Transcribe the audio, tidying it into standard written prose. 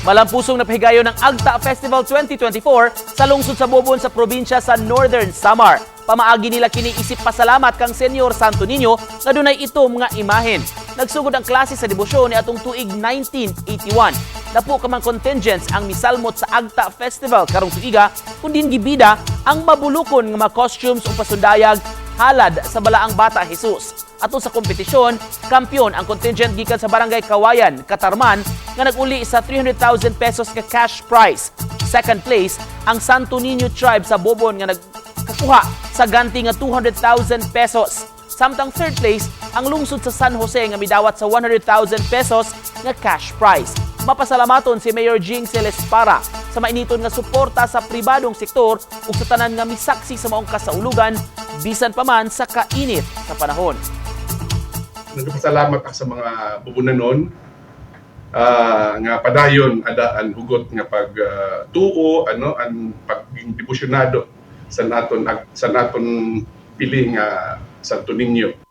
Malampusong napahigayon ng Agta Festival 2024 sa lungsod sa Bobon sa probinsya sa Northern Samar. Pamaagi nila kini isip pasalamat kang Senyor Santo Niño nga dunay ito mga imahen. Nagsugod ang klase sa debosyon ni atong tuig 1981. Napo ka mang contingents ang misalmot sa Agta Festival karong tuiga, kun diin gibida ang mabulukon nga mga costumes ug pasundayag halad sa Balaang Bata Jesus. Ato sa kompetisyon, kampiyon ang contingent gikan sa Barangay Kawayan, Katarman, nga nag-uli sa 300,000 pesos ka cash prize. Second place, ang Santo Niño Tribe sa Bobon nga nagkakuha sa ganti nga 200,000 pesos. Samtang third place, ang lungsod sa San Jose nga midawat sa 100,000 pesos nga cash prize. Mapasalamaton si Mayor Jing Celespara sa mainiton nga suporta sa pribadong sektor ug sa tanan nga misaksi sa maong kasaulugan bisan pa man sa kainit sa panahon. Nagpasalamat ako sa mga Bobonanon nga padayon adaan hugot nga pag tuo, ano, ang pagiging debosyonado sa naton pili nga Santo Niño.